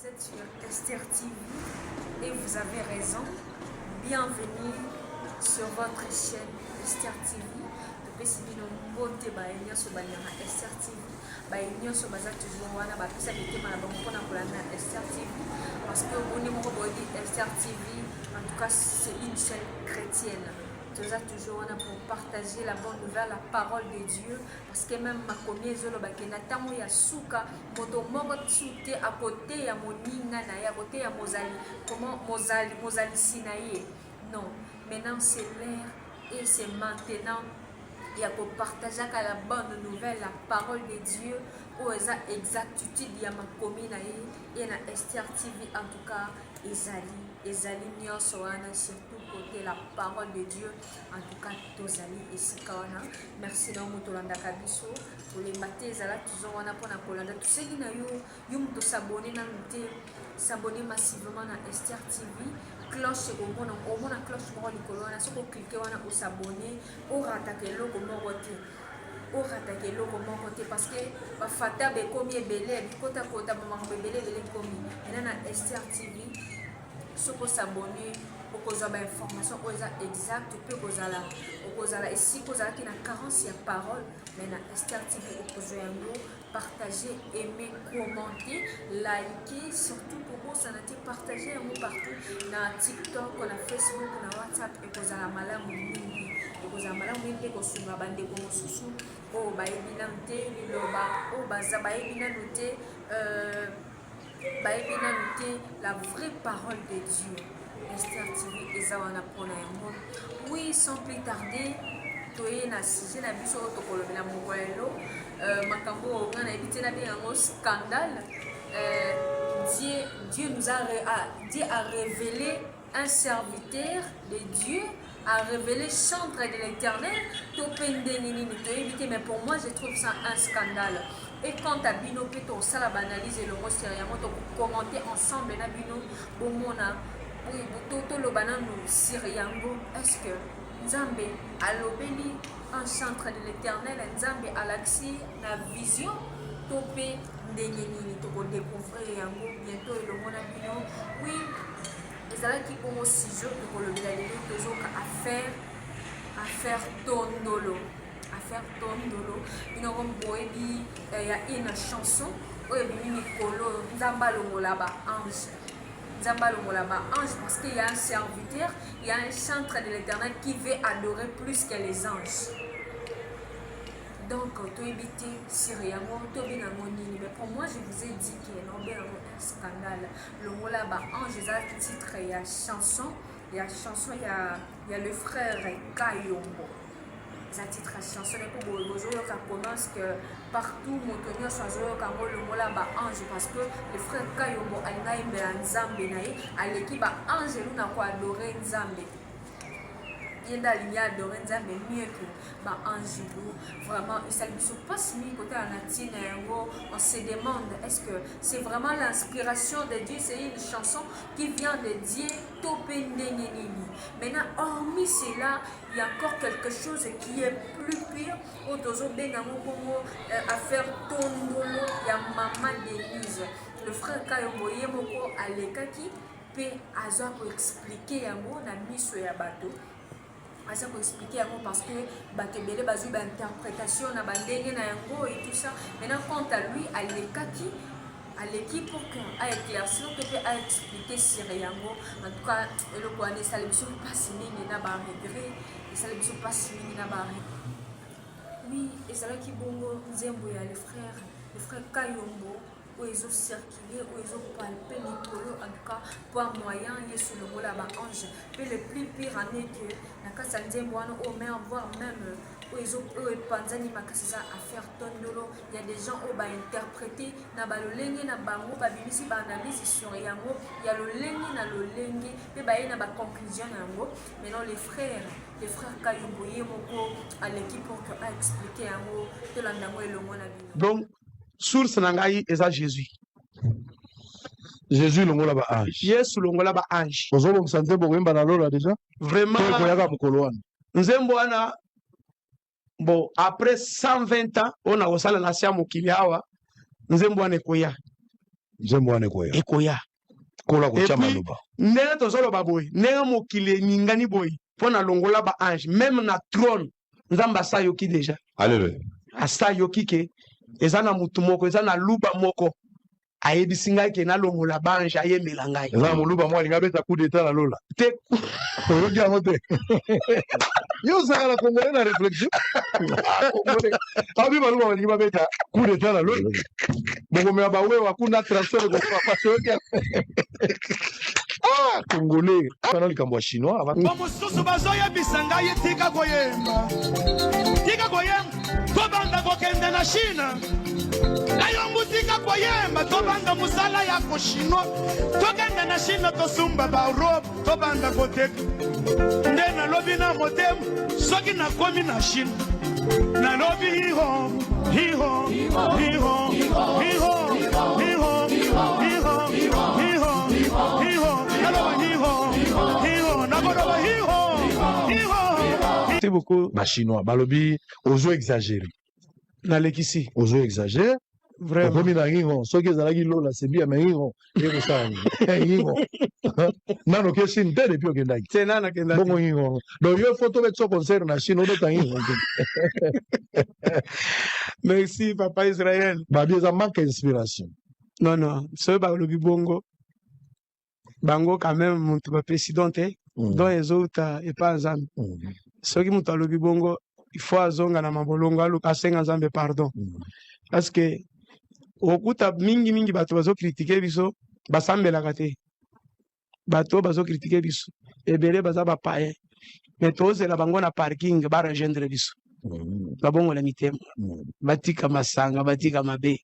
Vous êtes sur Esther TV et vous avez raison. Bienvenue sur votre chaîne Esther TV. Topesi bino mbote baye nyonso balingaka Esther TV, baye nyonso baza toujours wana bapesa mitema na bango mpona kolanda Esther TV, parce que boni moko boyebi Esther TV, en tout cas c'est une chaîne chrétienne. Toza toujours wana pour partager la bonne nouvelle, la parole de Dieu, parce que même makomi ezoloba ke na ntango ya suka moto moko su te akoteya moninga na ye, akoteya mozali comment mozali mozalisi na ye. Non, maintenant c'est l'heure et c'est maintenant ya kopartageaka la bonne nouvelle, la parole de Dieu oyo eza exactitude ya makomi na ye. E na Esther TV, en tout cas ezali nyonso wana, surtout côté la parole de Dieu. En tout cas tozali esika wana. Merci na yo moto olandaka biso, kolemba te, ezala toujours wana mpona kolanda. Tosengi na yo, yo moto os'abonner nanu te, s'abonner massivement na Esther TV. Cloche ekomona, omona cloche moko likolo wana, soki ocliquer wana, os'abonner, orataka eloko moko te, orataka eloko moko te, parce que bafata bekomi ebele, bikotakota, bamakambo ebele ebele ekomi ena na Esther TV. Soki os'abonner, okozwa bainformation oyo eza exact, mpe okozala esika ozalaki na carence ya parole, mais na Esther TV okozwa yango. Partager, aimer, commenter, liker, surtout kobosana te, partager yango partout, na TikTok, na Facebook, na WhatsApp. Ekozala malamu mingi, ekozala malamu mingi mpe kosunga bandeko mosusu oyo bayebi nanu te liloba, oyo baza bayebi nanu te, bayebi nanu te la vraie parole de Dieu. Esther TV eza wana mpona yango. Oui, sans plus tarder, toye na sujet na biso oyo tokolobela mokolo ya lelo, makambo oyo ngai nayebi te nabenga yango scandale. Dieu, nous a, a, Dieu a révélé un serviteur de Dieu, a révélé chantre de l'Éternel, to mpe ndenge nini toyebi te, mais pour moi je trouve ça un scandale. Et quant à bino mpe, tosala baanalyse elongo sur yango, tokocommenter ensemble na bino, bomona, toloba nanu sur yango. Est ce que Nzambe alobeli un chantre de l'Éternel, Nzambe alakisi na vision, to mpe ndenge nini? Tokodécouvrir yango bientôt elongo na bino. Oui, ezalaki bongo sujet tokolobela lelo. Tozoka affaire Tondolo, affaire Tondolo. Bino boyebi ya une chanson oyo ebimi mikolo, Nzambe alongola baange, Nzambe alongola baange, parce qu'il y a un serviteur, il y a un chantre de l'Éternel qui veut adorer plus que les anges. Donc toyebi te sur yango tobenga yango nini, mais pour moi je vous ai dit que naobenga yango un scandale. Longola baange eza titre ya chanson, ya chanson ya le frère Kayombo. Eza titre ya chanson mpo bozoyoka commence que partout moto nyonso azoyoka yango, longola baange, parce que le frère Kayombo alinga ayembela Nzambe na ye, aleki baangelu na koadorer Nzambe. Ye nde alingi adorer Nzambe mieux que baangelu. Vraiment esali biso mpasi mingi kotala na ntina yango. On se demande, est ce que c'est vraiment l'inspiration de Dieu, c'est une chanson qui vient de Dieu, to mpe ndenge nini? Maintenant, hormis cela, il y a encore quelque chose qui est plus pire oyo tozobenga yango bongo affaire Tondolo ya mama Denise. Le frère Kayombo ye moko alekaki mpe aza koexpliquer yango na miso ya bato, aza koexpliquer yango parce que bato ebele bazwi bainterprétation na bandenge na yango et tout ça. Maintenant, quant à lui, alekaki, aleki pour que aéclaircir to mpe aexpliquer sur yango. En tout cas eloko wana esali biso mpasi mingi na baregret, esali biso mpasi mingi na ba, oui, ezalaki bongo nzembo ya le frère Kayombo oyo ezocirculer, oyo ezopalper likolo. En tout cas po moyen Yesu longola baange. Mpe le plus pire en est que na kati ya nzembo wana oyo, mais voire même oyo epanzani makasi eza affaire Tondolo. Ya des gens oyo bainterpréter na balolenge na bango, babimisi baanalyse sur yango ya lolenge na lolenge mpe baye na baconclusion na yango. Maintenant le frère Kayombo ye moko aleki pour que aexpliquer yango. Tolanda yango elongo na bino. Donc source na ngai eza Jésus. Jésus longola baange. Yesu longola baange. Ozobongisa nzembo koyemba na lola déjà? Vraiment. Koyaka mokolo wana? Nzembo wana, bon, après 120 ans oyo nakosala na se ya mokili awa, nzembo wana ekoya. Nzembo wana ekoya. Ekoya. Kola kotya Et puis, maloba. Ndenge tozoloba boye, ndenge mokili eningani boye mpo na longola baange, même na trône Nzambe asa yoki déjà. Alleluya. Asa yoki ke eza na mutu moko, eza na luba moko ayebisi ngai ke nalongola baange, ayembela ngai. Eza na moluba moko alingi abeta coup d'état na lola. Te. Oyoki yango te? Yo ozalaka na Congolais na réflexion. Ah, Congolais abi baluba balingi babeta coup d'état na lola, bokomela bawewa kuna, transfert ekokoma pasi. Oyoki yango? Ah, Congolais wana, likambo ya Chinois avant. Bamosusu bazoyebisa ngai: tika koyemba, tika koyemba, tobanda kokende na Chine. Kayongo, tika koyemba, tobanda mosala ya kochinois, tokende na Chine, tosumba barobe, tobanda koteka. Nde nalobi na motema, soki nakomi na Chine, nalobi hiho hiho hiho hiho hiho hiho hiho hiho, naloba hiho hiho, nakoloba hiho hiho. Merci beaucoup. Bachinois balobi ozo exagéré. Nalekisi. Ozo exagéré. Vraiment. Okomi na ngingo. Soki ezalaki lola, c'est bien, mais ngingo ekosala nini? Ngingo nano oke Chine te? Depuis okendaki? Te, na nakenda te. Bongo ngingo, donc yo faut tobeta so concert na Chine, obeta ngingo te. Merci, papa Israel. Babi eza manque ya inspiration. Non, soki balobi bongo, bango quand même moto bapesi don te. Don ezouta epa ya Nzambe. Soki moto alobi bongo, il faut azonga na mabolongo, aluka asenga Nzambe pardon. Parce que okuta mingimingi bato bazocritiquer biso basambelaka te. Bato oyo bazocritiquer biso ebele baza bapayen, mais tozela bango na parking barejoindre biso. Babongola mitema. Batika masanga, batika mabe.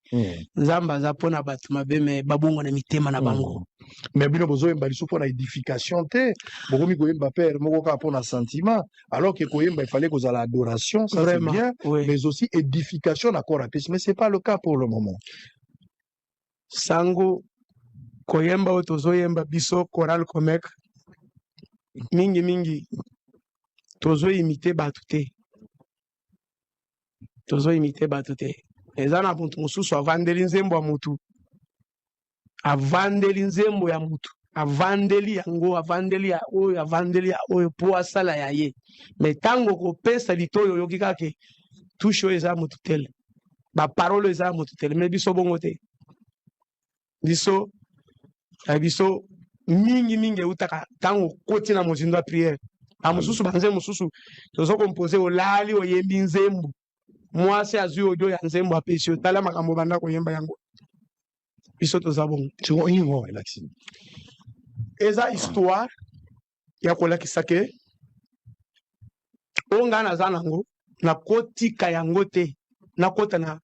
Nzambe aza mpona bato mabe, mais babongola mitema na bango. Mais bino bozoyemba lisusu mpona édification te, bokomi koyemba pere moko kaka mpona sentiment, alors que koyemba efallait kozala adoration, ça c'est Vraiment, bien, oui. mais aussi édification na corps apesi, mais c'est pas le cas pour le moment. Sango, koyemba oyo tozoyemba biso chorale Comek, mingimingi tozoimiter bato te, tozoimiter bato te. Eza na motu mosusu avandeli nzembo ya motu, avandeli nzembo ya motu, avandeli yango, avandeli ya oyo, avandeli ya oyo mpo asala ya ye. Mais ntango kopesa litoyi, oyoki kaka touche oyo eza ya motu tele, baparole oyo eza ya motu tele. Mais biso bongo te. Biso ya biso mingimingi eutaka ntango okoti na mozindo ya prière. Bamosusu banzembo mosusu tozokomposer, olali, oyembi nzembo, mwasi azwi audio ya nzembo, apesi yo: tala makambo banda koyemba yango. Biso toza bongo. Siko ingo elakisi? Eza histoire ya kolakisa ke oyo ngai naza nango, nakotika yango te, nakota na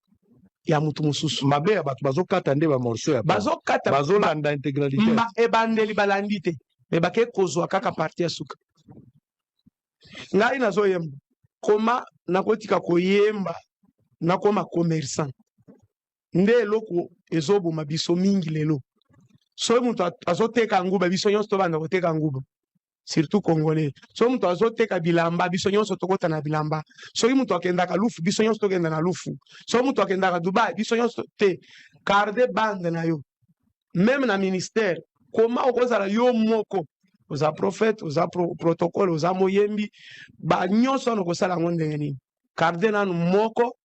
ya motu mosusu. Mabe ya bato, bazokata nde bamorceau ya Bazokata. Bazolanda intégralité. Ebandeli balandi te, mais bake kozwa kaka partie ya suka. Ngai nazoyemba koma, nakotika koyemba, nakoma commerçant. Nde eloko ezoboma biso mingi lelo. Soki moto azoteka nguba, biso nyonso tobanda koteka nguba, surtout Congolais. Soki moto azoteka bilamba, biso nyonso tokota na bilamba. Soki moto akendaka lufu, biso nyonso tokenda na lufu. Soki moto akendaka Dubai, biso nyonso te. Garde bande na yo, même na ministère. Koma okozala yo moko, oza prophète, oza protocole, oza moyembi, banyonso wana okosala yango ndenge nini? Garde nanu moko,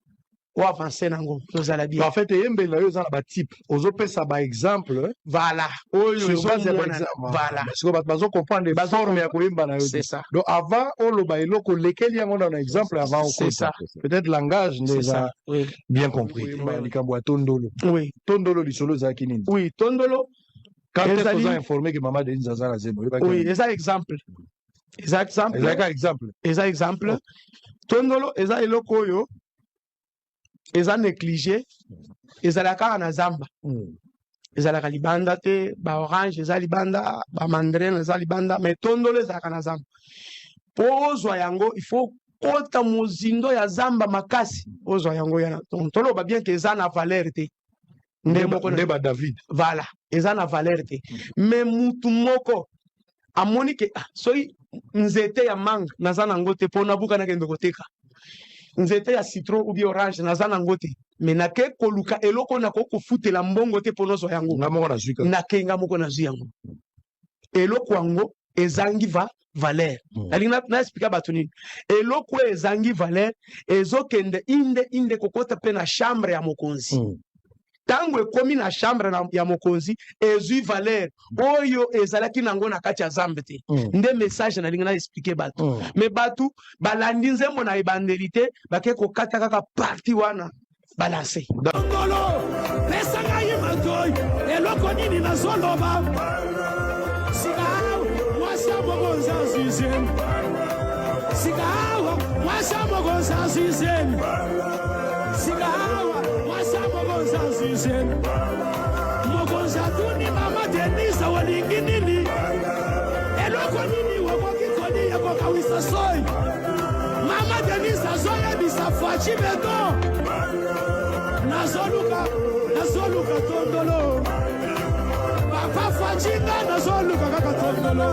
oavance nango, ozala bien. En fait, eyembeli na yo eza na batype, ozopesa baexemple. Voilà, oyo sur base ya ezomonana. Baexemple. Voilà. Sikoyo bato bazocomprendre forme ya koyemba na yo te. C'est ça. Donc avant oloba eloko, olekeli yango na exemple avant C'est okota. ça. Peut-être langage nde C'est eza ça, oui. bien compris. Oui. Likambo ya tondolo. Oui. Tondolo, lisolo ezalaki nini? Oui, tondolo. Quand est-ce oza informé que mama Denise aza na zemi? Oyebaki? Oui, eza exemple, eza exemple. Ezalaki exemple. Eza exemple. Tondolo eza eloko oyo eza négligé, ezalaka kaka na zamba. Ezalaka libanda te. Baorange eza libanda, bamandarine eza libanda, mais tondolo ezalaka na zamba. Mpo ozwa yango, il faut kota mozindo ya zamba makasi, ozwa yango yana. Donc toloba bien ke eza na valeur te nde moko. Nde ba David. Voilà, eza na valeur te, mais mutu moko amoni ke ah, soki nzete ya manga naza nango te, mpo nabuka, nakende koteka. Nzete ya citron ou bien orange naza nango te, mais nake koluka eloko oyo nakoki kofutela mbongo te mpo nozwa yango. Nga moko nazwi kaka. Nake nga moko nazwi yango. Eloko yango ezangi va valeur. Nalingi na, na expliquer bato nini. Eloko oyo ezangi valeur ezokende inde inde kokota mpe na chambre ya mokonzi. Tango ekomi na chambre na, ya mokonzi ezwi valeur oyo ezalaki nango na kati ya zambe te. Nde message nalingi na expliquer bato. Mais bato balandi nzembo na ebandeli te, bake kokata kaka partie wana balance. Ngolo, pesa ngai matoi, eloko nini nazoloba? Sika awa, mwasi ya mokonzi azwi zemi. Sika awa, mwasi ya mokonzi azwi zemi. Sika awa, mwasi ya mokonzi azwi zemi. Mokonzi atuni mama Denise, olingi nini? Eloko nini okoki kolia kokawisa soi? Mama Denise azoyebisa Fatshi Beton, nazoluka, nazoluka tondolo. Papa Fatshi nga nazoluka kaka tondolo.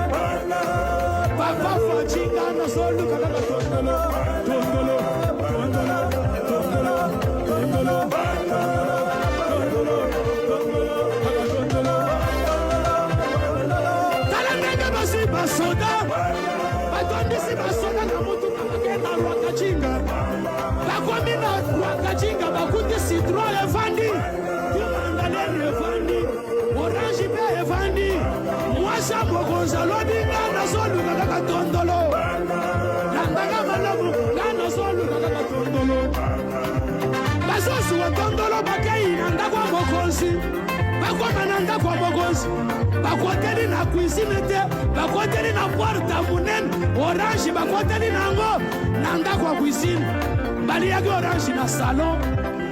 Papa Fatshi nga nazoluka kaka tondolo. Tondolo, tondolo, tondolo, tondolo, tondolo, tondolo, kaka tondolo. Tala ndenge bazwi basoda, batondisi basoda na motuka, bakei na Rwakajinga. Bakomi na Rwakajinga, bakuti citron evandi, mandaline evandi, orange mpe evandi. Mwasi ya mokonzi alobi, nga nazoluka kaka tondolo. Landaka malamu, nga nazoluka kaka tondolo. Bazozuwa tondolo, bakei na ndako ya mokonzi. Bakoma na ndako ya mokonzi, bakoteli na cuisine te, bakoteli na porte ya monene. Orange bakoteli na yango na ndako ya cuisine. Baliaki orange na salon,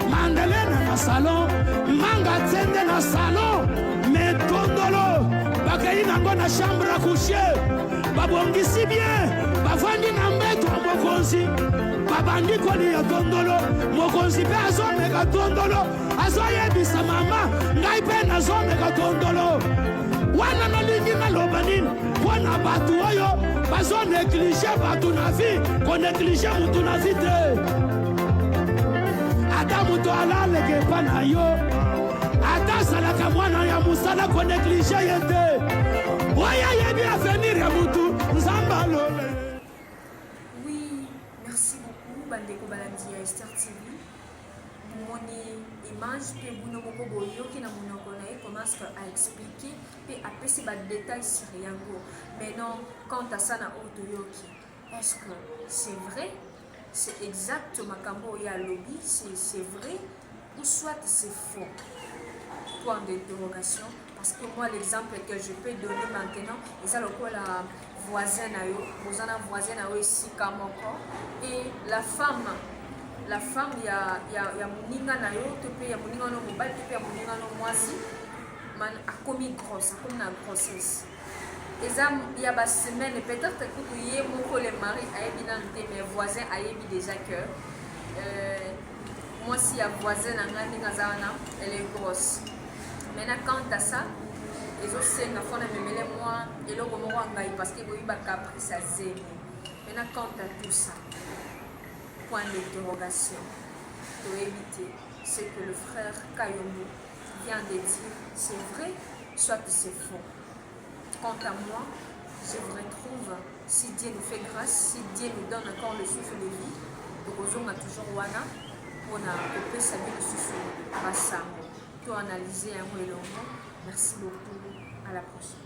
mandelena na salon, manga tsende na salon, me tondolo bakei nango na chambre à coucher. Babongisi bien, bavandi na mbeto ya mokonzi, babandi kolia tondolo. Mokonzi mpe azomeka tondolo, azoyebisa mama, ngai mpe nazomeka tondolo wana. Nalingi naloba nini mpo na bato oyo bazonéglige bato na vie? Konéglige motu na vie te. Ata moto alaleka epa na yo, ata azalaka mwana ya mosala, konéglige ye te. Oyo ayebi avenir ya motu, Nzambe alole. Oui, merci beaucoup bandeko balandi ya Esther TV. Bomoni image mpe bino moko boyoki na monoko na ye comment est-ce que a expliquer mpe apesi ba détails sur yango. Maintenant, quant à ça na oyo toyoki, est-ce que c'est vrai, c'est exact makambo oyo alobi, c'est vrai ou soit c'est faux? Point d'interrogation. Parce que moi, l'exemple que je peux donner maintenant, eza lokola voisin na yo, boza na voisin na yo esika moko, et la femme ya moninga na yo, to mpe ya moninga no mobali, to mpe ya moninga no mwasi, man akomi grosse, akomi na grossesse, eza ya basemaine peut-être. Kutu ye moko le mari ayebi nanu te, mais voisin ayebi déjà que mwasi ya voisin na ngai, ndenge aza wana, elle est grosse. Maintenant, quant à ça, ezosenga fo na memele mwa eloko moko ya ngai, parce que boyebi bacaprice ya zemi. Maintenant, quant à tout ça, point d'interrogation. Toyebi te ce que le frère Kayombo vient de dire, c'est vrai soit c'est faux. Quant à moi, je vous retrouve si Dieu nous fait grâce, si Dieu nous donne encore le souffle de vie. Tokozonga toujours wana mpona kopesa bino lisusu basango, to analyse yango elongo. Merci beaucoup, à la prochaine.